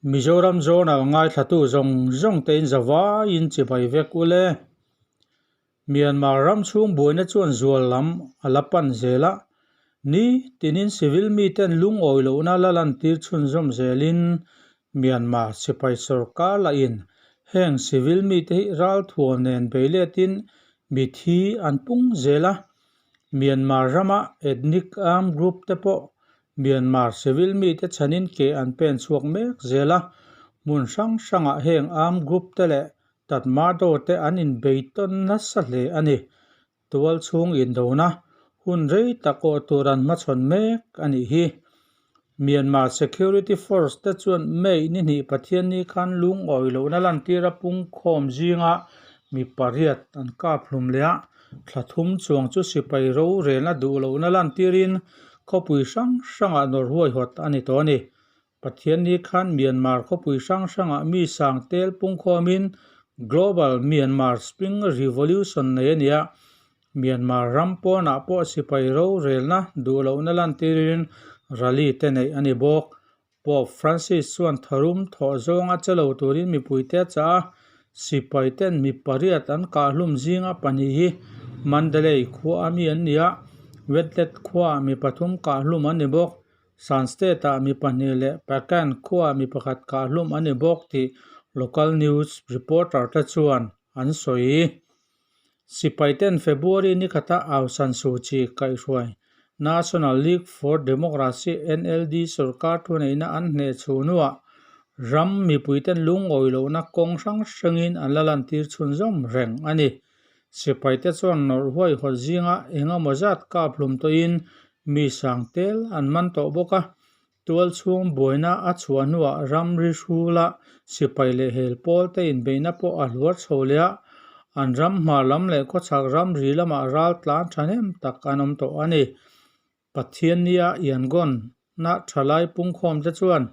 Mizoram Journal ngaithlatu zawng zawng te in zavaiin chibai vek u le. Myanmar ram chhung buaina chuan zual lam a la pan zel a, ni tinin civil miten lungawi lohna la lantir chhunzawm zelin Myanmar sipai sorkar lahin heng civil mite hi ralthuam nen beiletin mithi an pung zel a, Myanmar rama ethnic armed group te pawh Myanmar civil mite chhanin ke an pen chhuak mek zel a, hmun hrang hrangah heng armed group te leh Tatmadaw te an inbei tawn nasa hle a ni. Tual chhung indona hun rei tak awh tur an hmachhawn mek a nih hi. Myanmar Security Force te chuan May ni hnih Pathianni khan lungawi lohna lantira pungkhawm zinga mi pariat an kap hlum leh a, thla thum chuang chu sipai rorelna duh lohna lantirin khawpui hrang hrangah nawr huaihawt a ni tawh a ni. Pathianni khan Myanmar khawpui hrang hrangah mi sang tel pungkhawmin Global Myanmar Spring Revolution nei a ni a, Myanmar ram pawnah pawh sipai rorelna duh lohna lantirin rally te neih a ni bawk. Pope Francis chuan tharum thawh zawnga che lo turin mipuite a chah a, sipai ten mi pariat an kahhlum zinga pahnih hi Mandalay khua a mi an ni a, Wetlet khuaah mi pathum kahhlum an ni bawk. Shan State-ah mi pahnih leh Pakan khuaah mi pakhat kahhlum a ni bawk tih local news reporter te chuan an sawi. Sipaiten February ni khata Aung San Suu Kyi kaihhruai National League for Democracy, NLD, sorkar thuneihna an hneh chhuh hnuah ram mipuiten lungawi lohna kawng hrang hrangin an la lantir chhunzawm reng a ni. Sipaite chuan nawrh huaihawt zinga eng emaw zat kap hlum tawhin Mi sang tel an man tawh bawk a, tual chhung buaina a chhuah hnuah ramri hrula sipai leh hel pawl te inbeihna pawh a hluar chho leh a, an ram hmar lam leh khawchhak ramri lamah ral tlan thahnem tak an awm tawh a ni. Pathiannia Yangon na thalai pungkhawm te chuan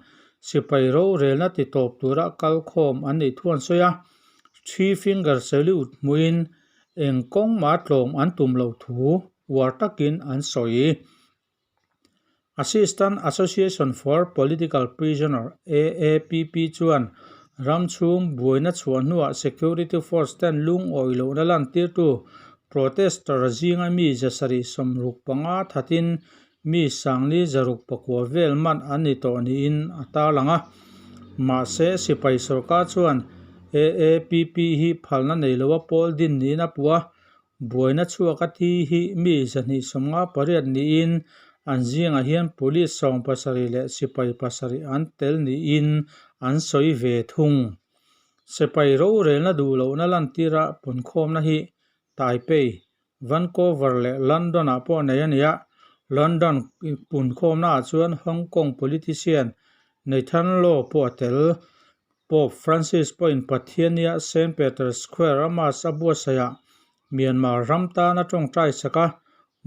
sipai rorelna ti tawp tura kalkhawm an nih thu an sawi a, three finger salute hmuhin eng kawng mah tlawm an tum loh thu uar takin an sawi. Assistant Association for Political Prisoner, AAPP, chuan ram chhung buaina chhuah hnuah security force ten lungawi lohna lantirtu protester zinga mi zasarih 65 thatin mi sangli zaruk pakua vel man an ni tawh niin a tarlang a. Mahse, sipai sorkar chuan AAPP hi phalna nei loa pawl din niin a puh a, Buaina chhuak a thi hi mi 258 niin an zingah hian police 70 leh sipai pasarih an tel niin an sawi ve thung. Sipai rorelna duh lohna lantira punkhawmna hi Taipei, Vancouver leh London-ah pawh nei a ni a, London punkhawmnaah chuan Hong Kong politician Nathan Law pawh a tel. Pope Francis pawhin Pathiania Saint Peter's Square a Mass a buatsaihah Myanmar ram tan a tawngtai sak a,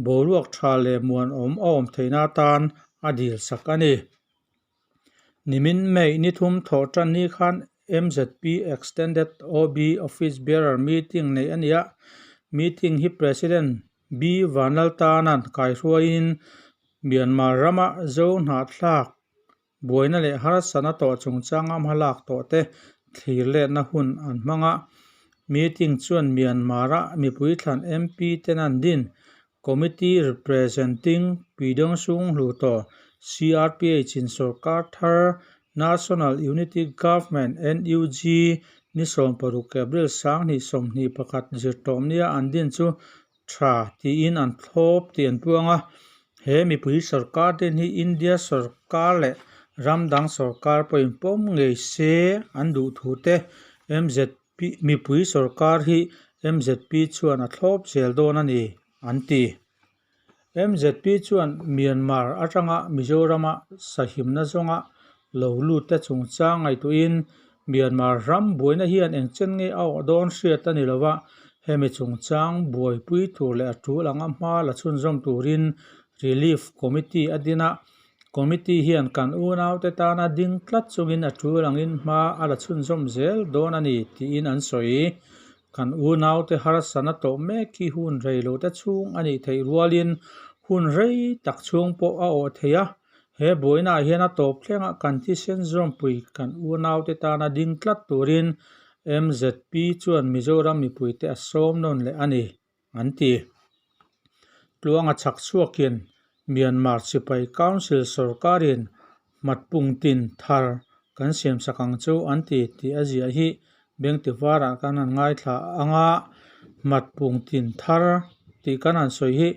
boruak tha leh muanawm a awm theihna atan a dil sak a ni. Nimin May ni thum thawh tan ni khan MZP Extended OB Office Bearer Meeting neih a ni a, meeting hi President B Vanlaltana'n kaihruaiin Myanmar rama Zo hnahthlak Buaina leh harsatna tawh chungchanga hmalak tawh te thlir letna hun an hmang a. Meeting chuan Myanmar-a mipui thlan MP ten an din Committee Representing Pyidangsung Hluttaw, CRPH, in sorkar thar National Unity Government, NUG, ni 16 April 2021 zirtawmnia an din chu tha tiin an thlawp tih an puang a, he mipui sorkar din hi India sorkar leh ram dang sorkar pawhin pawm ngei se an duh thu te MZP mipui sorkar hi MZP chuan a thlawp zel dawn a ni an ti. MZP chuan Myanmar atanga Mizorama sahimna zawnga lo lut te chungchang ngaihtuahin Myanmar ram buaina hian engchen nge a awh dawn hriat a ni lo a, hemi chungchang buaipui tur leh a tul anga hma la chhunzawm turin Relief Committee a din a. Committee hian kan unaute tana ding tlat chungin a tul angin hma a la chhunzawm zel dawn a ni tiin an sawi. Kan unaute harsatna tawh mek hi hun reilote chhung a nih theih rualin hun rei tak chhung pawh a awh thei a. He buainaah hian a tawp thlengah kan thisen zawmpui kan unaute tana ding tlat turin MZP chuan Mizoram mipuite a sawm nawn leh a ni, an ti. Tluanga chhak chhuakin Myanmar Sipai Council sorkarin hmatpungtin thar kan siamsak ang chu an ti tih a ziah hi Bengtivarah kan han ngaithla ang a, hmatpungtin thar tih kan han sawi hi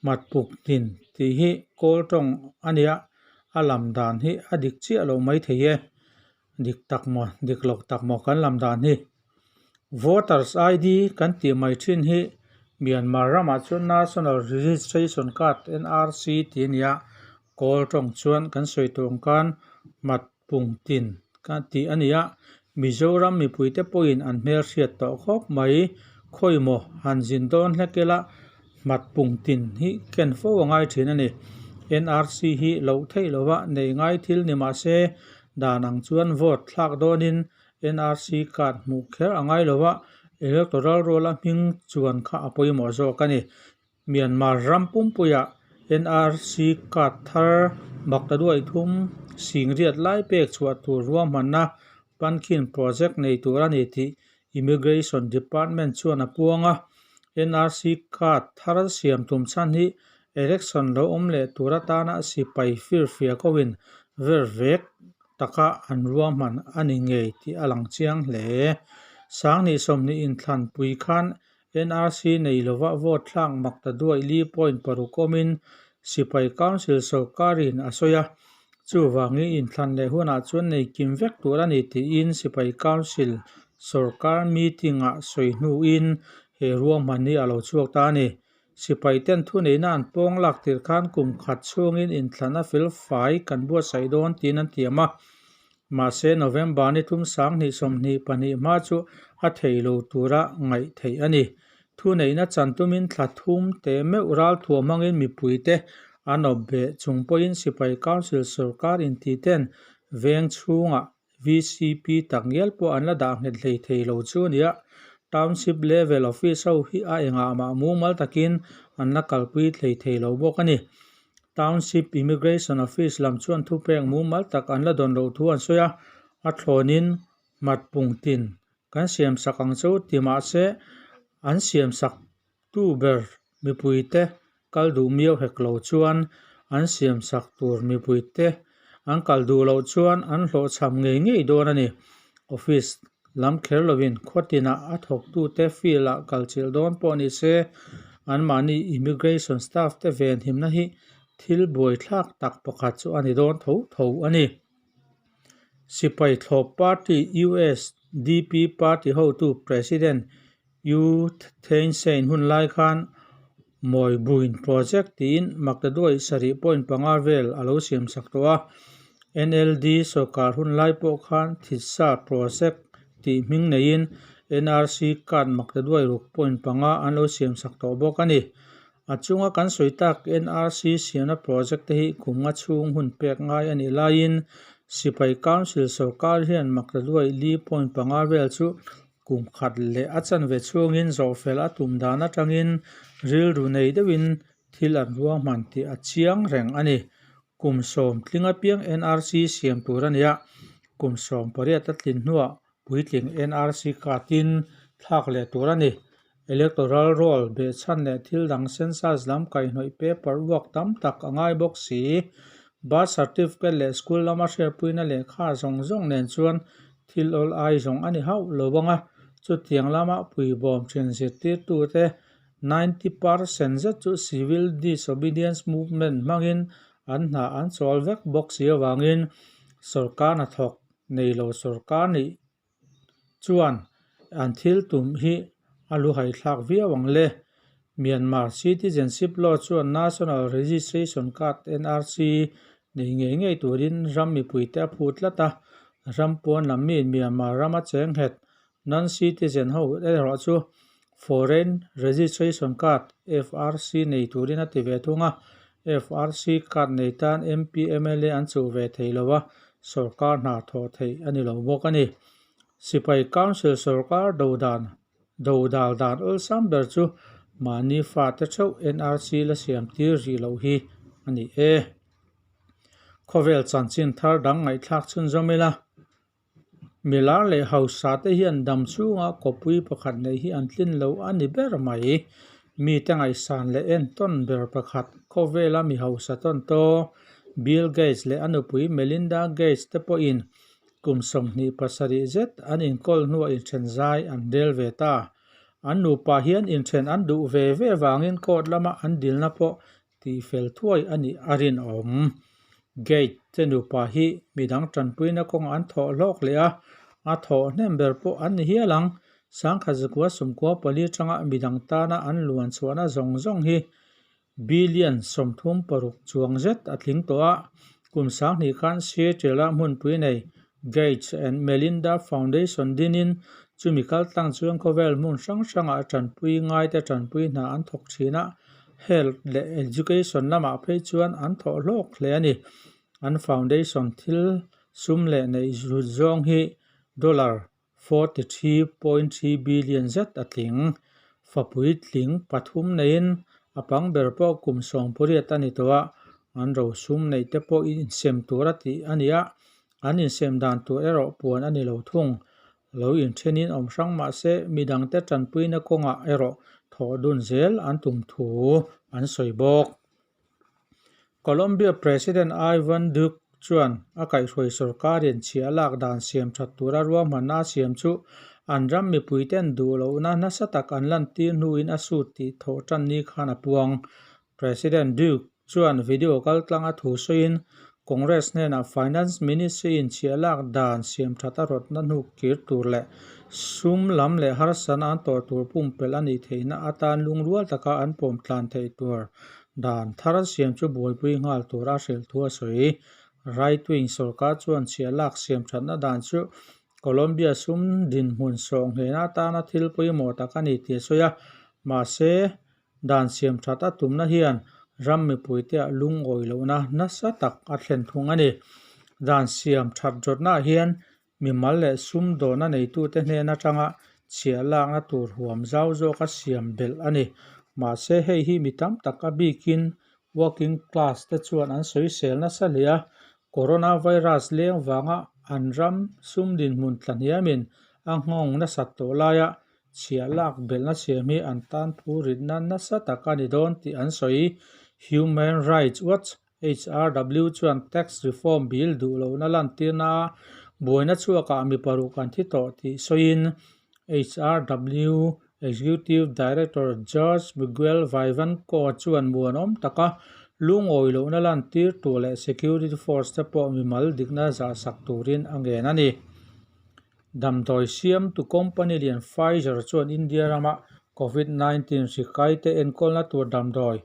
hmatpungtin tih hi kawl tawng a nia, a lam dan hi a dik chiah lo maithei e. Dik tak maw, dik lo tak maw kan lam dan hi. Voters ID kan tih mai thin hi Myanmar ramah chuan National Registration Card, NRC, tih a ni a, kawl tawng chuan kan sawi tawh ang khan hmat pung tin ka tih a ni a, Mizoram mipuite pawhin an hmelhriat tawh khawp mai. Khawi maw han zin dawn hlek ila hmat pung tin hi ken fo a ngai thin a ni. NRC hi loh theih lova nei ngai thil ni mah se dan ang chuan vote thlak dawnin NRC card hmuh kher a ngai lova electoral roll a hming chuan kha a pawimawh zawk a ni. Myanmar ram pumpuiah NRC card thar Baktaduai thum singriat lai pek chhuah tur ruahmanna Pankhin project nei tur a ni tih Immigration Department chuan a puang a. NRC card thar siam tum chhan hi election lo awm leh tur atana sipai firfiak hoin ver vek taka an ruahman a ni ngei tih a lang chiang hle. Sanghnih 20 inthlanpui khan NRC nei lova vote thlak mak ta duaih li point paruk awmin Sipai Council sorkarin a sawi a. Chuvangin inthlan leh hunah chuan nei kim vek tur a ni tiin Sipai Council sorkar meeting-ah sawi hnuin he ruahman hi a lo chhuak ta a ni. Sipai ten thuneihna an pawng lak tir khan kum khat chhungin inthlan a fel fai kan buatsaih dawn tiin an tiam a. Mahse, November ni thum 2022 hma chu a thei lo tura ngaih theih a ni. Thuneihna chan tumin thla thum te meuh ralthuam hmangin mipuite an awp beh chung pawhin Sipai Council sorkar intiten veng chhungah VCP tak ngial pawh an la dah nghet hlei thei lo chu a nia. Township Level Office ho hi a engah mah mumal takin an la kalpui hlei thei lo bawk a ni. Township Immigration Office lam chuan thupek mumal tak an la dawn loh thu an sawi a, a thlawnin hmat pungtin kan siamsak ang chu ti mahse an siamsak tu ber mipuite kal duh miau hek lo chuan an siamsak tur mipuite an kal duh loh chuan an hlawhchham ngei ngei dawn a ni. Office lam kher lovin khaw tinah a thawktute field ah kal chilh dawn pawh ni se, anmahni immigration staff te venhimna hi thil buaithlak tak pakhat chu a ni dawn tho tho a ni. Sipai thlawp party USDP party hotu President U Thein Sein hun lai khan Mawibuin project tiin Maktaduai sarih point panga vel a lo siamsak tawh a. NLD sawrkar hun lai pawh khan Thitsa project tih hming neiin NRC card Maktaduai ruk point panga an lo siamsak tawh bawk a ni. A chunga kan sawi tak NRC siamna project te hi kum nga chhung hun pek ngai a nih laiin Sipai Council sawrkar hian Maktaduai li point panga vel chu Kum khat leh a chanve chhungin zawhfel a tum dan atangin rilru nei deuhin thil an ruahman tih a chiang reng a ni. Kum sawm tling apiang NRC siam tur a ni a, kum 18 a tlin hnuah puitling NRC card-in thlak leh tur a ni. Electoral roll behchhan leh thil dang census lam kaihhnawih paper uak tam tak a ngai bawk si. Birth certificate leh school lama hriatpuina lehkha zawng zawng nen chuan Thil awl ai zawng a ni hauh lo ang a, chutiang lama puibawm thin zirtirtute 90 percent zet chu Civil Disobedience Movement hmangin an hna an chawl vek bawk si avangin sorkar hnathawk nei lo sorkar nih chuan an thil tum hi a luhaithlak viau ang le. Myanmar Citizenship Law chuan National Registration Card, NRC, nei ngei ngei turin ram mipuite a phut tlat a, ram pawn lam miin Myanmar rama cheng nghet non-citizen ho erawh chu Foreign Registration Card, FRC, nei turin a ti ve thung a. FRC card nei tan MP, mla an chuh ve thei lo a, sorkar hna thawh theih a ni lo bawk a ni. Sipai Council sorkar do dan dodal dan awlsam ber chu mahni fate theuh NRC la siam tir rih loh hi a ni e. Khawvel chanchin thar dang ngaihthlak chhunzawm ila. Milar leh hausa te hian dam chhunga kawpui pakhat neih hi an tlin lo a ni ber mai. Mite ngaihsan leh entawn ber pakhat khawvela mi hausa tawn taw Bill Gates leh a nupui Melinda Gates te pawhin kum 27 zet an inkawl hnuah inthen zai an rel ve ta. An nupa hian inthen an duh ve ve vangin court lama an dilna pawh Tihfel thuai a nih a rinawm. Gate te nupa hi midang tanpuina kawngah an thawh hlawk leh a, a thawh hnem ber pawh an ni hial ang. Sangkhat zakua sawmkua pali atanga midang tana an luan chhuahna zawng zawng hi billion 36 chuang zet a tling tawh a. Kum 2000 khan Seattle-a hmunpui nei Gates and Melinda Foundation dinin chumi kaltlang chuan khawvel hmun hrang hrangah tanpui ngaite tanpui hna an thawk thin a. Health leh Education lamah phei chuan an thawh hlawk hle a ni. An foundation thil sum leh neih zut zawng hi dollar 43.3 billion zet a tling. Fapui tling pathum neiin a pang ber pawh kum 18 a ni tawh a, an rosum neih te pawh insem tur a tih a ni a, an insem dan tur erawh puan a ni lo thung. Lo inthenin awm hrang mah se midangte tanpuina kawngah erawh thawh dun zel an tum thu an sawi bawk. Colombia President Ivan Duque chuan a kaihhruai sorkarin chhiah lak dan siam that tura ruahmanna a siam chu an ram mipuiten duh lohna nasa tak an lantir hnuin a sut tih thawh tan ni khan a puang. President Duque chuan video kaltlanga thu sawiin Congress hnenah Finance Ministry-in chhiah lak dan siam that a rawtna hnu kir tur leh sum lam leh harsatna an tawh tur pumpelh a nih theihna atan lungrual taka an pawm tlan theih tur dan thar siam chu buaipui nghal tur a hrilh thu a sawi. Right-wing sorkar chuan chhiah lak siam thatna dan chu Colombia sum dinhmun sawh nghehna atana thil pawimawh tak a ni tih a sawi a, mahse, Dan siam that a tumna hian ram mipuiteah lungawi lohna nasa tak a thlen thung a ni. Dan siam that rawtnaah hian mimal leh sumdawhna neitute hnen atanga chhiah lakna tur huam zau zawka siam belh a ni. Mahse hei hi mi tam tak a bikin working class te chuan an sawisel nasa hle a, Coronavirus leng vanga an ram sum dinhmun tlahniamin a nghawng nasat tawh laia Chhiah lak belhna siam hi an tan phu ritna nasa tak a ni dawn tih an sawi. Human Rights Watch, HRW, chuan tax reform bill duh lohna lantirna a buaina chhuakah mi paruk an thi tawh tih sawiin HRW Executive Director Judge Miguel Vivanco chuan muanawm taka lungawi lohna lantir tur leh security force te pawh mimal dikna zahsak turin a ngen a ni. Damdawi siamtu company lian Pfizer chuan India rama Covid 19 hri kaite enkawlna tur damdawi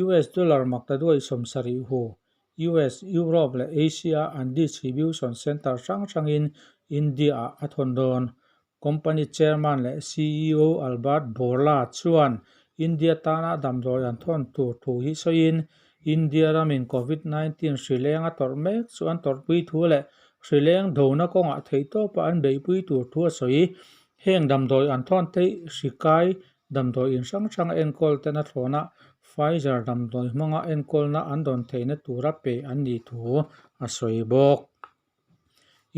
US dollar maktaduai 70 hu US, Europe leh Asia an distribution centre hrang hrangin India-ah a thawn dawn. Company chairman leh CEO Albert Bourla chuan India tana damdawi an thawn tur thu hi sawiin India ramin Covid 19 hri leng a tawrh mek chu an tawrhpui thu leh hri leng dona kawngah theihtawpa an beihpui tur thu a sawi. Heng damdawi an thawn theih hri kai damdawi in hrang hrang a enkawl ten a thlawna Pfizer damdawi hmanga enkawlna an dawn theihna tura pe an nih thu a sawi bawk.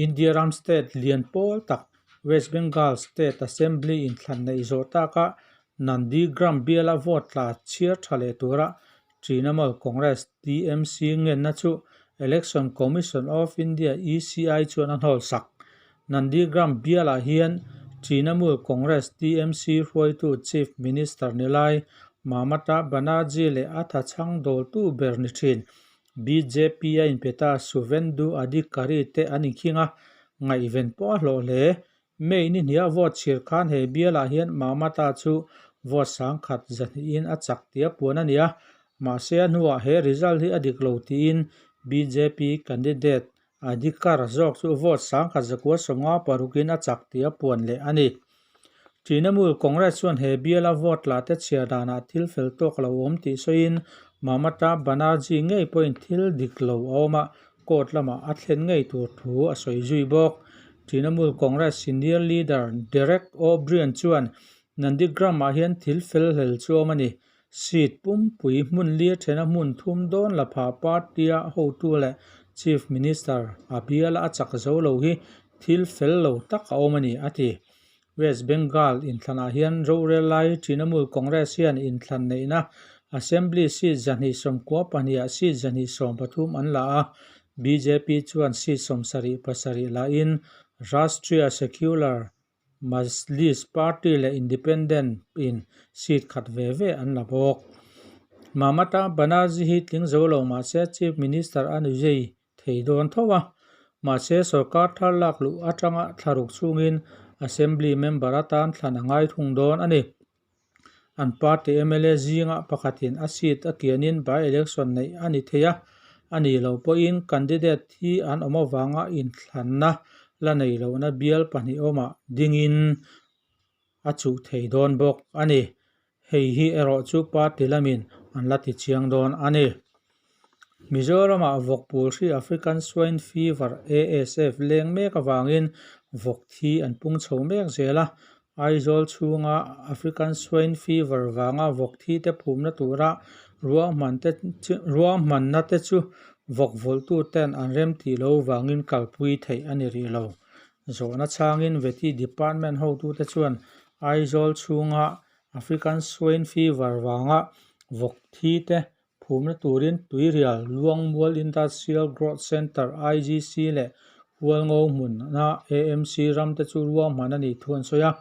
India ram state lian pawl tak West Bengal State Assembly inthlan neih zawh taka Nandigram biala vote tla chhiar tha leh tura Trinamool Congress, TMC, ngenna chu Election Commission of India, ECI, chuan a hnawl sak. Nandigram bialah hian Trinamool Congress, TMC, hruaitu Chief Minister ni lai Mamata Banerjee leh a thachhang dawltu ber ni thin Bjp a inpe ta Suvendu Adhikari te an inkhing a, ngaihven pawh a hlawh hle. May ni hniah vote chhir khan he bialah hian Mamata chu vote 10,000 zahnihin a chak tia puan a ni a, mahse a hnuah he result hi a dik lo tiin bjp candidate Adhikar zawk chu vote 1196 in a chak tia puan leh a ni. Trinamool Congress chuan he biala vote la te chhiar danah thil fel tawk lo awm tih sawiin. Mamata Banerjee ngei pawhin thil dik lo a awm a, court lamah a thlen ngei tur thu a sawi zui bawk. Trinamool Congress senior leader Derek O'Brien chuan Nandigram-ah hian thil fel hlel chu a awm a ni. Seat pumpui hmun li a thena hmun thum dawn la phah party-a hotu leh Chief Minister a biala a chak zo lo hi thil fel lo tak a awm a ni, a ti. West Bengal inthlanah hian rorel lai Trinamool Congress hian inthlan neihna Assembly seat 292 ah seat 113 an la a, bjp chuan seat 77 lain Rashtriya Secular Majlis Party leh Independent in seat khat ve ve an la bawk. Mamata Banerjee hi tling zo lo mahse Chief Minister a ni zui thei dawn tho a, mahse sorkar thar lak luh atanga thlaruk chhungin Assembly member atan thlan a ngai thung dawn a ni. An party mla zinga pakhatin a seat a kianin by-election neih a ni thei a, a nih loh pawhin candidate hi an awm avanga inthlanna la nei lohna bial pahnih awmah dingin a chuh thei dawn bawk a ni. Hei hi erawh chu party lamin an la ti chiang dawn a ni. Mizoramah vawk pul hri African Swine Fever, ASF, leng mek avangin vawk thi an pung chho mek zel a. Aizawl chhunga African Swine Fever vanga vawk thi te phumna tura ruahmanna te chu vawk vawlhtuten an remtih lo vangin kalpui theih a ni rih lo. Zawhna chhangin Vety Department hotute chuan Aizawl chhunga African Swine Fever vanga vawk thi te phumna turin Tuirial Luangmual Industrial Growth Centre, IGC, leh Hualngo hmuna AMC ram te chu ruahman a nih thu an sawi a,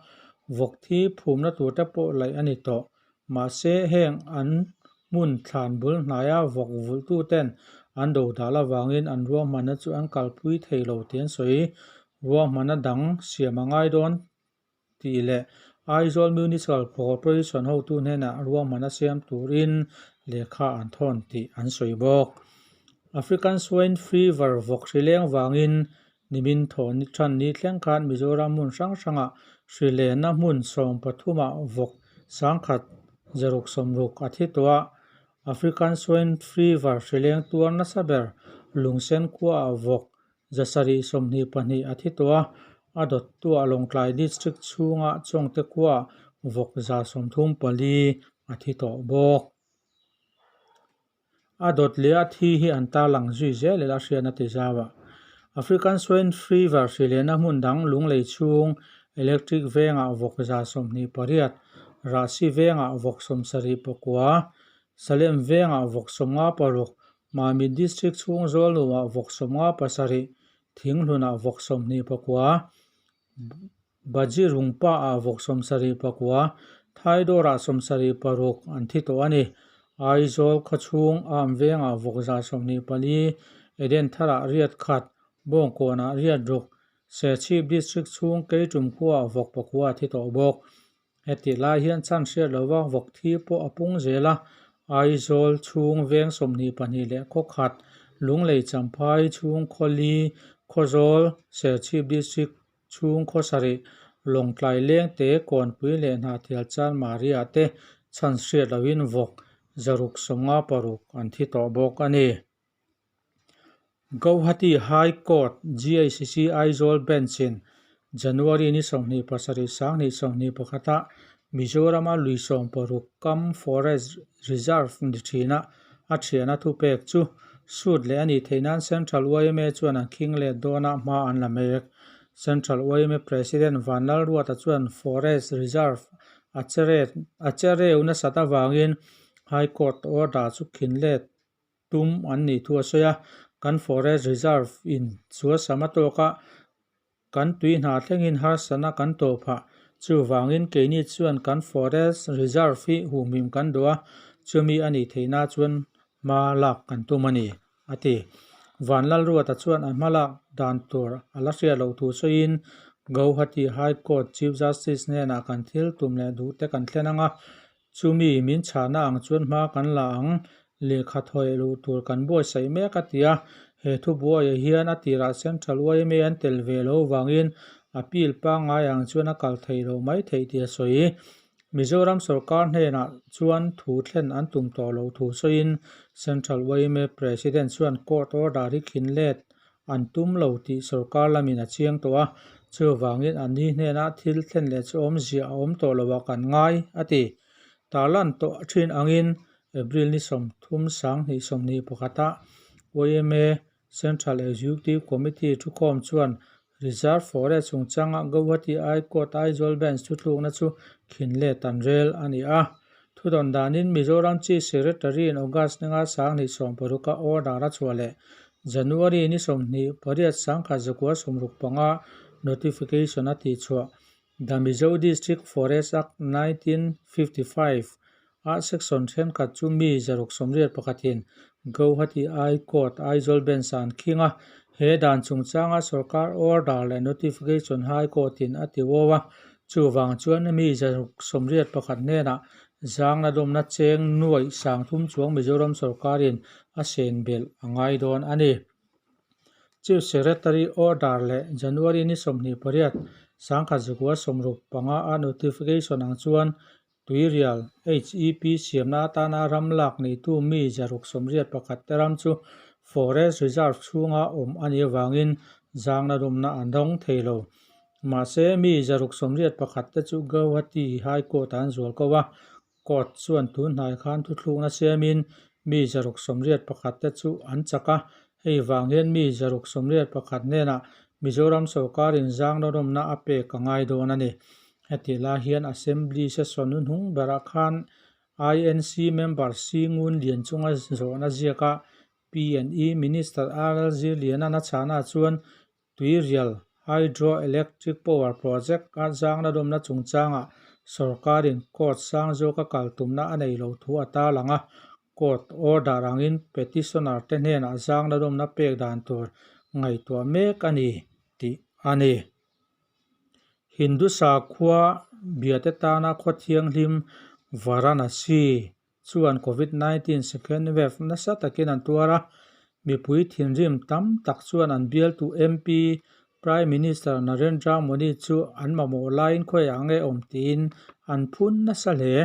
vawk thi phumna tur te pawh laih a ni tawh. Mahse, heng an hmun thlan bul hnaia vawk vulhtu ten an dodal avangin an ruahmanna chu an kalpui thei lo tih an sawi. Ruahmanna dang siam a ngai dawn tih leh Aizawl Municipal Corporation hotu hnenah ruahmanna siam turin lehkha an thawn tih an sawi bawk. African Swine Fever vawk hri leng vangin Nimin thaw ni than ni thleng khan Mizoram hmun hrang hrangah hri lenna hmun 13 ah vawk sangkhat zaruk sawmruk a thi tawh a. African Swine Fever hri leng tuar nasa ber Lungsen khuaah vawk 722 a thi tawh a, a dawttuah Lawngtlai District chhunga Chawngte khuaah vawk 134 a thi tawh bawk. A dawt leh a thi hi an tarlang zui zel ila hriatna ti zau a. African Swine Fever hri lehna hmun dang Lunglei chhung Electric vengah vawk 28, Rahsi vengah vawk 79, Salem vengah vawk 56, Mamit District chhung Zawlnuah vawk 57, Thinghlunah vawk 29, Bajirungpa-ah vawk 79, Thaidawrah 76 an thi tawh a ni. Aizawl khawchhung Arm vengah vawk 24, Edentharah riat khat, Bawngkawnah riat ruk, Serchhip District chhung Keitum khuaah vawk pakua a thi tawh bawk. Hetih lai hian chhan hriat lova vawk thi pawh a pung zel a, Aizawl chhung veng 22 leh khaw khat, Lunglei Champhai chhung Khawli, Khawzawl, Serchhip District chhung khaw sarih, Lawngtlai Lengte, Kawnpui leh Hnahthial Chanmari ah te chhan hriat lohin vawk 656 an thi tawh bawk a ni. Guwahati High Court, GHC, Aizawl Bench-in January ni 27 2021 ah Mizorama lui 60 kam Forest Reserve ni thina a thiana thupek chu sut leh a nih theih nan Central yma chuan an khing let dawn a hma an la mek. Central yma President Vanlalruata chuan Forest Reserve a a che reu nasat avangin High Court order chu khin let tum an nih thu a sawi a, kan Forest Reserve in sualsam a tawk a, kan tui hna thlengin harsatna kan tawh phah. Chuvangin keini chuan kan Forest Reserve hi humhim kan duh a, chumi a nih theihna chuan hma lak kan tum a ni, a ti. Vanlalruata chuan a hma lak dan tur a la hriat loh thu sawiin Guwahati High Court Chief Justice hnenah kan thil tum leh duh te kan thlen ang a, Chumi min chhahna ang chuan hma kan la ang, lehkha thawih luh tur kan buaitsaih mek a ti a. He thubuaiah hian a tirah Central yma an tel ve lo vangin appeal pangngai ang chuan a kal thei lo mai theih tih a sawi. Mizoram sorkar hnenah chuan thu thlen an tum tawh loh thu sawiin Central yma President chuan court order hi khin let an tum lo tih sorkar lamin a chiang tawh a, chuvangin an ni hnenah thil thlen leh chu awmzia a awm tawh lo ah kan ngai, a ti. Tarlan tawh thin angin April ni 30 2021 ah yma Central Executive Committee thukhawm chuan Reserve Forest chungchanga Guwahati High Court Aizawl Bench thuthlukna chu khin let an rel a ni a. Thudawn danin Mizoram Chief Secretary in August ninga 2016 a order a chhuah leh January ni 28 1965 notification a tihchhuah The Mizo District Forest Act 1955 ah section thenkhat chu mi 681 in Guwahati High Court Aizawl Bench ah an khing a, he dan chungchanga sorkar order leh notification High Court in a ti wo a, chuvang chuan mi 681 hnenah zangna dawmna cheng nuaih 3000 chuang Mizoram sorkarin a sen belh a ngai dawn a ni. Chief Secretary order leh January ni 28, 1965 a notification ang chuan Tuirial HEP siamna atana ram lak neitu mi 681 te ram chu Forest Reserve chhunga awm a nih avangin zangna dumna an dawng thei lo. Mahse, mi 681 te chu Guwahati High Court ah an zual ko a, Court chuan tun hnai khan thuthlukna siamin mi 681 te chu an chak a, hei vang hian mi 681 hnenah Mizoram sorkarin zangnarawmna a pek a ngai dawn a ni. Hetih lai hian Assembly session hnung berah khan INC member Singun Lianchunga zawhna ziaka P&E Minister RL Zirliana'n a chhahna chuan Tuirial Hydro Electric Power Project a zangna dawmna chungchangah sorkarin court sang zawka kal tumna a nei lo thu a tarlang a, court order angin petitioner te hnenah zangna dawmna pek dan tur ngaihtuah mek a ni tih a ni. Hindu sakhua biate tana khaw thianghlim Varanasi chuan Covid 19 second wave nasa takin an tuar a, mipui thinrim tam tak chuan an bialtu MP, Prime Minister Narendra Modi chu an mamawh laiin khawiah nge awm tiin an phun nasa hle.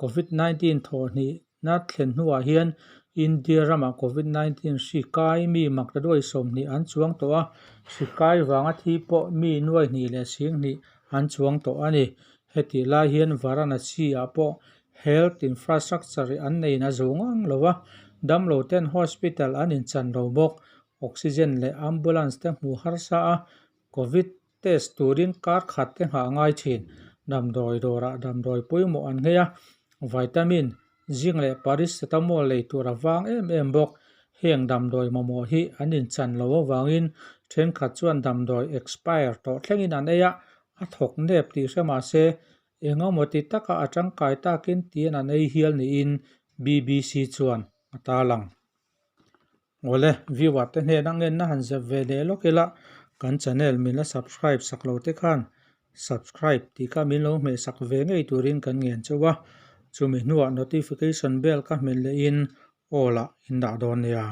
Covid 19 thawhhnihna thlen hnuah hian India ramah Covid 19 hri kai mi maktaduai 20 an chuang tawh a, hri kai vanga thi pawh mi nuai hnih leh sing hnih an chuang tawh a ni. Hetih lai hian Varanasi-ah pawh Health infrastructure an nei na zo ngang lo a, damlo ten hospital an inchan lo bawk. Oxygen leh ambulance te hmuh harsa a, Covid test turin kar khat te nghah a ngai thin. Damdawi dawrah damdawi pawimawh an nghei a, vitamin, zinc leh paracetamol lei tur a vang em em bawk. Heng damdawi mamawh hi an inchan lo avangin thenkhat chuan damdawi expire tawh thlengin an ei a, a thawk nep tih hre mahse Engemaw ti taka a tangkai takin tiin an ei hial niin BBC chuan a tarlang. Awle, viewer te hnena ngenna han zep ve leh lawk ila, kan channel min la subscribe sak lo te khan subscribe tih kha min lo hmeh sak ve ngei turin kan ngen chauh a, chumi hnuah notification bell ka hmet lehin all ah in dah dawn nia.